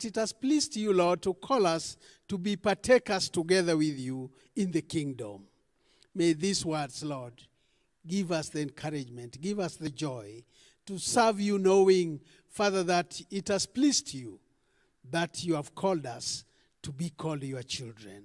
It has pleased you, Lord, to call us to be partakers together with you in the kingdom. May these words, Lord, give us the encouragement, give us the joy to serve you, knowing, Father, that it has pleased you that you have called us to be called your children.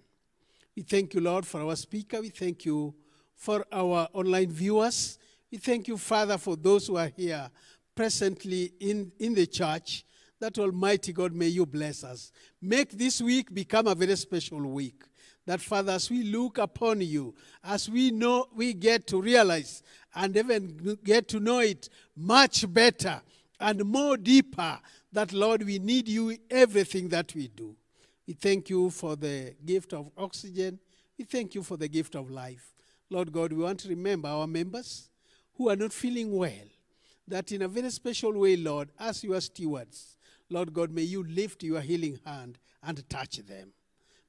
We thank you, Lord, for our speaker. We thank you for our online viewers. We thank you, Father, for those who are here presently in, in the church. That Almighty God, may you bless us. Make this week become a very special week. That, Father, as we look upon you, as we know, we get to realize and even get to know it much better and more deeper, that, Lord, we need you in everything that we do. We thank you for the gift of oxygen. We thank you for the gift of life. Lord God, we want to remember our members who are not feeling well, that in a very special way, Lord, as your stewards, Lord God, may you lift your healing hand and touch them.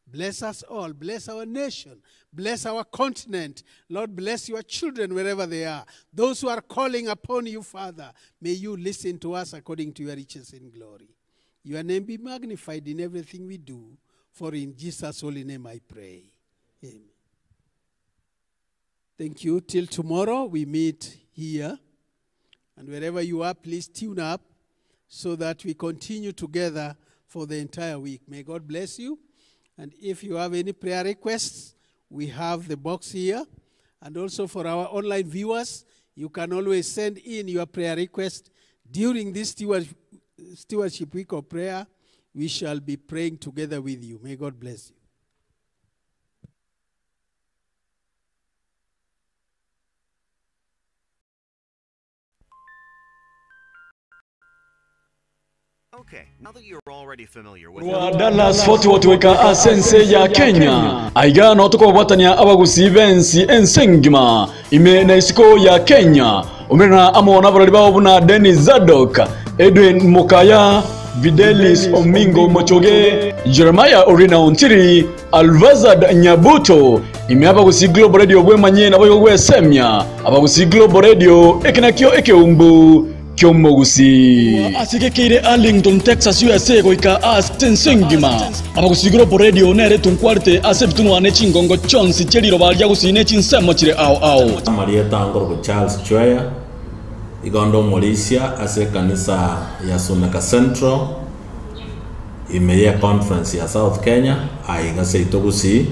Bless us all. Bless our nation. Bless our continent. Lord, bless your children wherever they are. Those who are calling upon you, Father, may you listen to us according to your riches in glory. Your name be magnified in everything we do. For in Jesus' holy name I pray. Amen. Thank you. Till tomorrow, we meet here. And wherever you are, please tune up so that we continue together for the entire week. May God bless you. And if you have any prayer requests, we have the box here. And also for our online viewers, you can always send in your prayer request during this stewardship week of prayer. We shall be praying together with you. May God bless you. Korwa Dallas Fort Worth goika ase ense ya Kenya, aiga noo tokobwatania abagusii b'ensi ense engima ime na isiko ya Kenya. Omerana amo nabarori bao buna Dennis Zadok, Edwin Mokaya, Fidelis Omingo Mochoge, Jeremiah Orina Ontiri, Alvazad Nyabuto, ime Abagusii Global Radio bwemanye naboigo gwesemia Abagusii Global Radio eke nakio ekeumbu ki'omogusii. Ase gekeire Arlington, Texas, USA goika ase ense engima, Abagusii Global Radio nere tonkwarete ase ebitunwa ne chingongo chionsi chie riroba ria Gusii ne chinsemo chire ao ao. Amarieta ankorokwa Charles Chweya, igo nde omorisia ase ekanisa ya Suneka Central, ime ye conference ya South Kenya, aiga seito Gusii.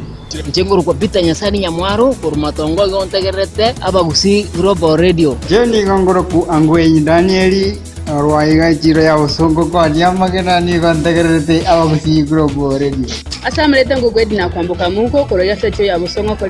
Inche nkorokwa Peter Nyasani Nyamwaro, korwa Matongo igo ntegererete Abagusii Global Radio. Inche nigo nkorokwa Angwenyi Daniel, korwa aiga echiro ya Bosongo koania amagena, nigo ntegererete Abagusii Global Radio. Ase amareta ngokwa Edna Kwamboka Muko, korwa ase echiro ya Bosongo kore.